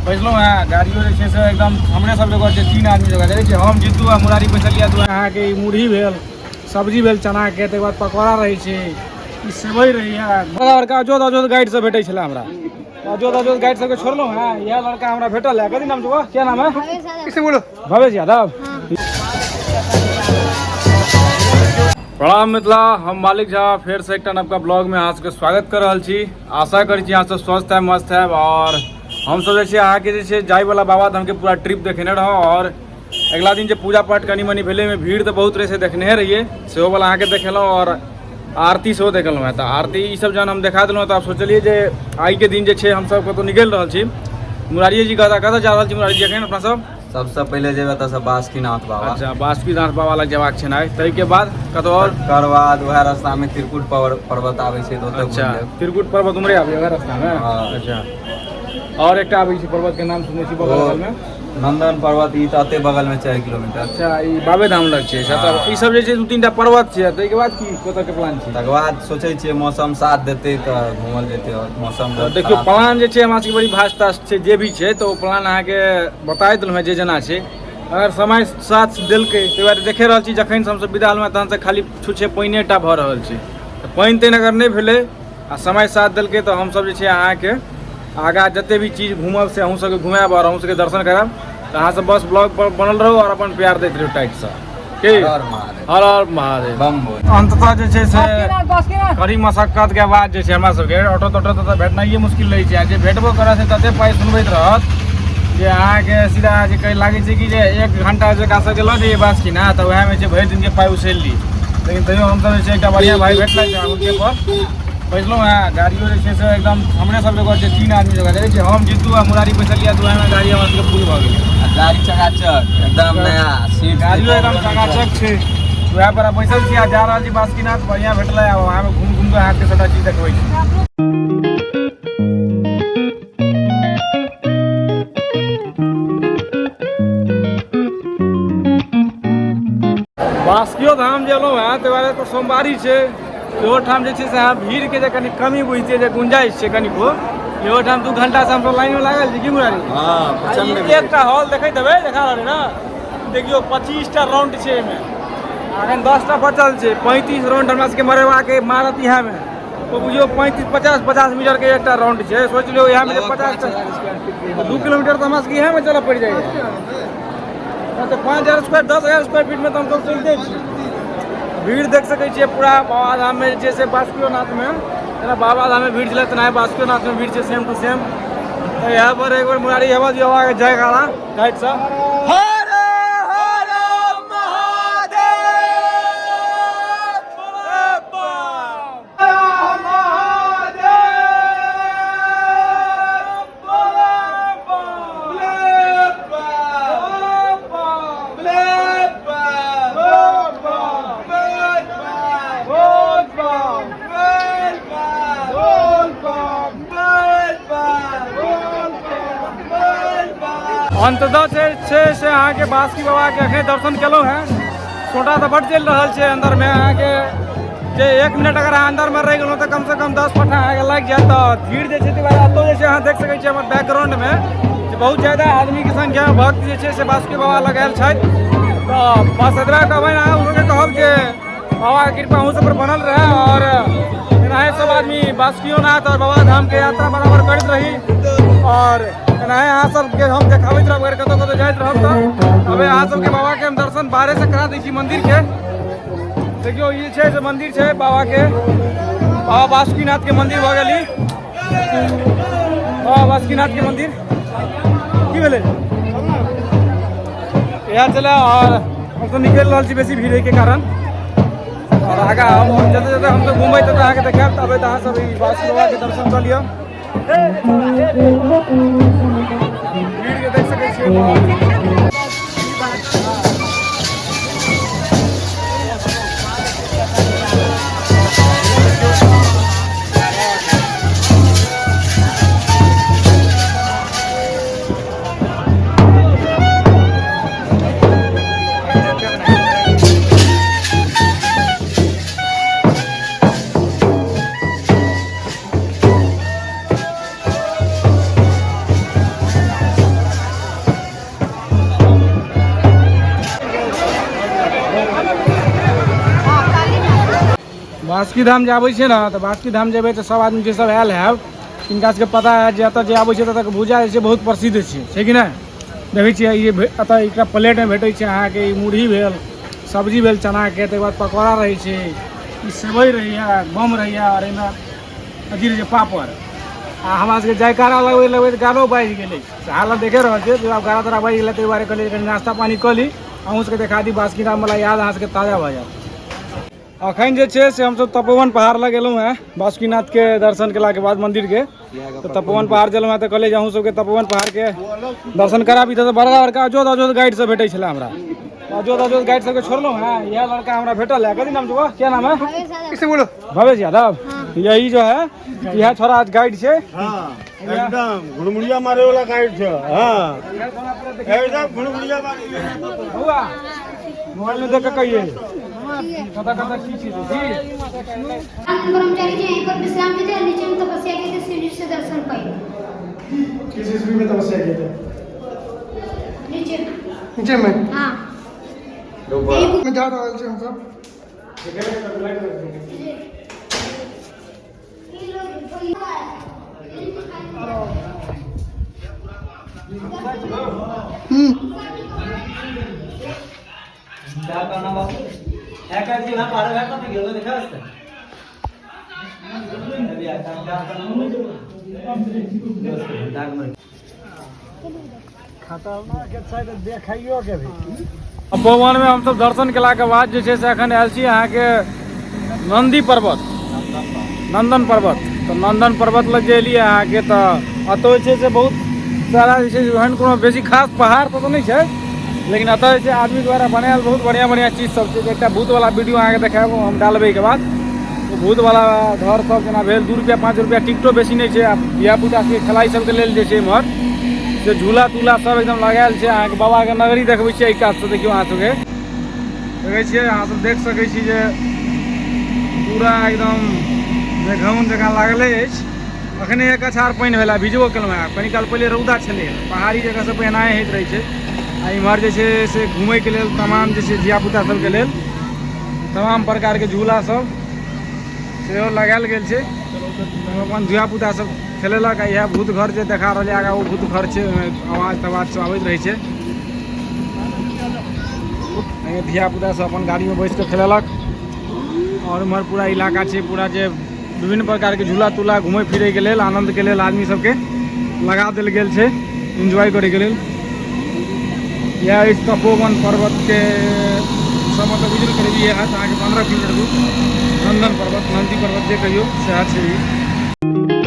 बैसलहुँ हेँ। गाड़ियो जे छै से एकदम हमरे सब जगह छै, 3 आदमी जगह देखै छियै, हम जीतू आ मुरारी बैसलियै। दू अहाँके ई मुरही भेल, सब्जी भेल चनाके, तकर बाद पकौड़ा रहै छै, ई सेवइ रहैए। बड़का बड़का अजोध अजोध गाइड सब भेटै छलै हमरा, अजोध अजोध गाइड सबके छोड़लहुँ हेँ। इएह लड़का हमरा भेटल है। कथी नाम छौ? क्या नाम है? बोलो। भवेश यादव। प्रणाम मिथिला, हम मालिक झा फेर से एकटा नवका ब्लॉग में अहाँ सबके स्वागत कर रहल छी। आशा करै छी अहाँ सब स्वस्थ है, मस्त है। और हम सब जे छै अहाँके जे छै जायवला बाबा धाम के पूरा ट्रिप देखेने रहौं। और अगिला दिन जे पूजा पाठ कनि मनि भेलै, ओहिमे भीड़ तऽ बहुत रहै से देखने रहियै, सेहो वाला अहाँके देखेलहुँ और आरती सेहो देखेलहुँ हेँ। तऽ आरती ई सब जहन हम देखा देलहुँ तऽ आब सोचलियै जे आइके दिन जे छै हमसब कतहु निकलि रहल छी। मुरारिये जी कहता कतऽ जा रहल छी मुरारी जी एखन अपना सब? सबसे पहिले जेबै एतऽ से बासुकीनाथ बाबा। अच्छा, बासुकीनाथ बाबा लग जेबाक छै आइ, ताहिके बाद कतौ आओर? तकर बाद वएह रास्ता में त्रिकुट पर्वत आबै छै तऽ ओतऽ अच्छा, घुमि लेब। त्रिकुट पर्वत उम्हरे आबै वएह रास्ता में? हाँ। अच्छा, और एकटा आबै छै पर्वत के नाम सुनै छी बगल ओ बगल में? नंदन पर्वत, ई तऽ एते बगल में 4 किलोमीटर। अच्छा, ई बाबे धाम लग छै। अच्छा, हाँ। तऽ ई सब जे छै 2-3 टा पर्वत छै। ताहिके बाद की कतऽ के प्लान छै? तकर बाद सोचै छियै मौसम साथ देतै तऽ घूमल जेतै, और मौसम तऽ देखियौ खराब। प्लान जे छै हमरा सबके बड़ी भास्ट तास्ट छै, जे भी छै तऽ ओ प्लान अहाँके बताए देलहुँ हेँ जे जेना छै। अगर समय साथ देलकै ताहि दुआरे देखे रहल छी जखन से हमसब विदा होलहुँ तहन से खाली छुच्छे पानिए टा भऽ रहल छै। तऽ पानि तानि अगर नहि भेलै आ समय साथ देलकै तऽ हमसब जे छै अहाँके आगाँ जते भी चीज घूमब से अहूँ सबके घुमायब आओर अहूँ सबके दर्शन करायब। तऽ अहाँ सब बस ब्लॉग पर बनल रहू और अपन प्यार दैत रहू टाइटसँ। की हर हर महादेव। हर हर महादेव। बम बोल। अंततः जे छै से कड़ी मशक्कत के बाद जे छै हमरा सबके ऑटो तोटो तऽ भेटनाइए मुश्किल रहै छै, आ जे भेटबो करत से तते पाइ सुनबैत रहत जे अहाँके सीधा जे कहै लागै छै कि जे 1 घंटा जे एकरा सबके लऽ जइयै बासुकीनाथ तऽ उएहमे छै भरि दिनके पाइ उसैल ली। लेकिन तैयो हमसब जे छै एकटा बढ़िआँ भाइ भेटलथि, हुनके पर बैसलहुँ हेँ। गाड़ियो जे छै से एकदम हमरे सब जगह छै, 3 आदमी जगह देखै छियै, हम जीतू आ मुरारी बैसलियै, तऽ उएहमे गाड़ी हमर सबके फुल भऽ गेलै। आ गाड़ी चकाचक एकदम नया सीट, गाड़ियो एकदम चकाचक छै, उएह पर बैसल छी आ जा रहल छी बासुकीनाथ। बढ़िआँ भेटलै आ वहाँमे घुमि घुमि कऽ अहाँके सबटा चीज देखबै छी। बासुकियो धाम जे एलहुँ हेँ ताहि दुआरे तऽ सोमवारी छै, इहो ठाम जे छै से अहाँ भीड़के जे कनि कमी बुझितियै जे गुंजाइश छै कनिको। इहो ठाम 2 घंटा से हमसब लाइनमे लागल छी की मुरारी? हाँ, प्रचंड भीड़। एकटा हॉल देखैत हेबै, देखा रहल ने, देखियौ 25टा राउंड छै एहिमे, एखन 10टा बचल छै। 35 राउंड हमरा सबके मरेबाके मारत इएहमे, तो बुझियौ 35-50-50 मीटरके एकटा राउंड छै। सोचि लियौ इएहमे जे 50 2 किलोमीटर तऽ हमरा सबके इएहमे चलऽ पड़ि जाइए। तऽ 5000 स्क्वायर 10,000 स्क्वायर फीटमे तऽ हमसब चलिते छी। भीड़ देख सकै छियै पूरा बाबाधाममे जे छै से बासुकीनाथमे जेना बाबाधाममे भीड़ छलै तेनाहे बासुकीनाथमे भीड़ छै सेम टू सेम। तऽ इएह पर एक बेर मुरारी हेबऽ दियौ बाबाके जयकारा टाइटसँ। हर हर महादेव। अंततः जे छै से अहाँके बासुकी बाबाके अखने दर्शन केलहुँ हेँ। सोटा तऽ बड्ड चलि रहल छै अन्दरमे, अहाँके जे 1 मिनट अगर अहाँ अन्दरमे रहि गेलहुँ तऽ कमसँ कम 10 पट्ठा अहाँके लागि जायत। तऽ भीड़ जे छै ताहि दुआरे एतौ जे छै अहाँ देख सकै छियै हमर बैकग्राउंडमे जे बहुत ज्यादा आदमीके संख्यामे भक्त जे छै से बासुकी बाबा लग आयल छथि। तऽ बस एतबा कहबनि, अहाँ हुनके कहब जे बाबाके कृपा अहूँ सब पर बनल रहै और एनाहे सब आदमी बासुकीनाथ और बाबा धामके यात्रा बराबर करैत रही और एनाहे अहाँ सबके हम देखाबैत रहब। अगर कतौ कतौ जाइत रहब तऽ अबे अहाँ सबके बाबाके हम दर्शन बाहरेसँ करा दै छी मन्दिरके। देखियौ ई छै से मन्दिर छै बाबाके, बाबा बासुकीनाथके मन्दिर भऽ गेल ई बाबा बासुकीनाथके मन्दिर। की भेलै इएह छलै। और हमसब निकलि रहल छी बेसी भीड़ होइके कारण, और आगाँ हम जतऽ जतऽ हमसब घुमबै ततऽ अहाँके देखायब। तब तऽ अहाँ सब ई बासुकी बाबाके दर्शन कऽ लिअ। भीड़के देख सकै छियै बहुत। बासुकी धाम जे आबै छियै ने तऽ बासुकी धाम जेबै तऽ सब आदमी जे सब आयल हैब तिनका सबके पता हैत जे एतऽ जे आबै छै ततऽ भुजा जे छै बहुत प्रसिद्ध छै, छै कि नहि? देखै छियै ई एतऽ एकटा प्लेटमे भेटै छै अहाँके, ई मुरही भेल, सब्जी भेल चनाके, ताहिके बाद पकौड़ा रहै छै, ई सेवइ रहैए, बम रहैए, आओर एहिमे अथी रहै छै पापड़। आ हमरा सबके जयकारा लगबैत लगबैत गालो बाजि गेलै, से हालत देखे रहल छियै। जब गाड़ा ताड़ा बाजि गेलै ताहि दुआरे कहलियै कनि नाश्ता पानी कऽ ली, अहूँ सबके देखा दी बासुकी धामवला याद अहाँ सबके ताजा भऽ जायत। अखन जे छै से हमसब तपोवन पहाड़ लग एलहुँ हेँ बासुकीनाथके दर्शन केलाके बाद मन्दिरके। तऽ तपोवन पहाड़ गेलहुँ हेँ तऽ कहलियै जे अहूँ सबके तपोवन पहाड़के दर्शन कराबी। तऽ बड़का बड़का अजोध अजोध गाइड सब भेटै छलै हमरा, अजोध अजोध गाइड सबके छोड़लहुँ हेँ। इएह लड़का हमरा भेटल है, कथी नाम छौ? क्या नाम है? बोलो। भवेश यादव। यही जो है इएह छोड़ा आज गाइड छै। हाँ, एकदम घुड़मुड़िया मारे वाला गाइड छै। हाँ, एकदम घुड़मुड़िया मारे। बौआ मोबाइल में देख के कहिए कतऽ कतऽ की चीज जी। ब्रह्मचारी जी यहीं पर विश्राम किए थे और नीचे में तपस्या किए थे, शिव जी से दर्शन पाए। किस ईस्वी में तपस्या किए थे? नीचे। नीचे में। हाँ, यही। में जा रहल छी हमसब। तपोवन में हमसब दर्शन केलाके बाद जे छै से अखन आयल छी अहाँके नन्दी पर्वत, नंदन पर्वत। तऽ नंदन पर्वत लग जे एलियै अहाँके तऽ एतऽ जे छै से बहुत सारा जे छै एहन कोनो बेसी खास पहाड़ तऽ नहि छै, लेकिन एतऽ जे छै आदमी द्वारा बनायल बहुत बढ़िआँ बढ़िआँ चीज सब छै। एकटा भूतवला वीडियो अहाँके देखायब हम डालबै के बाद। ओ भूतवला घर सब जेना भेल, 2 रुपैआ 5 रुपैआ टिकटो बेसी नहि छै। आ धियापुता सबके खेलाइ सबके लेल जे छै एम्हर से झूला तूला सब एकदम लगायल छै। अहाँके बाबाके नगरी देखबै छियै एहि कातसँ, देखियौ अहाँ सबके देखै छियै, अहाँ सब देख सकै छी जे पूरा एकदम मेघौन जकाँ लागले अछि। अखने एक अछार पानि भेला, भिजबो केलहुँ हेँ। कनी काल पहिले रौदा छलै, पहाड़ी जगह सब एनाहे होइत रहै छै। आ इम्हर जे छै से घुमैके लेल तमाम जे छै धियापुता सबके लेल तमाम प्रकारके झूला सब सेहो लगायल गेल छै। अपन धियापुता सब खेलेलक। आ इएह भूत घर जे देखा रहल आगाँ, ओ भूत घर छै, ओहिमे आवाज तवाज सब आबैत रहै छै। धियापुता सब अपन गाड़ीमे बैस कऽ खेलेलक। आओर उम्हर पूरा इलाका छै पूरा जे विभिन्न प्रकारके झूला तूला घुमै फिरैके लेल आनन्दके लेल आदमी सबके लगा देल गेल छै एन्जॉय करैके लेल। इएह अछि तपोवन पर्वतके सब मतलब बुझि करीब इएह हैत अहाँके 15 किलोमीटर दूर नंदन पर्वत, नंदी पर्वत जे कहियौ सएह छै ई।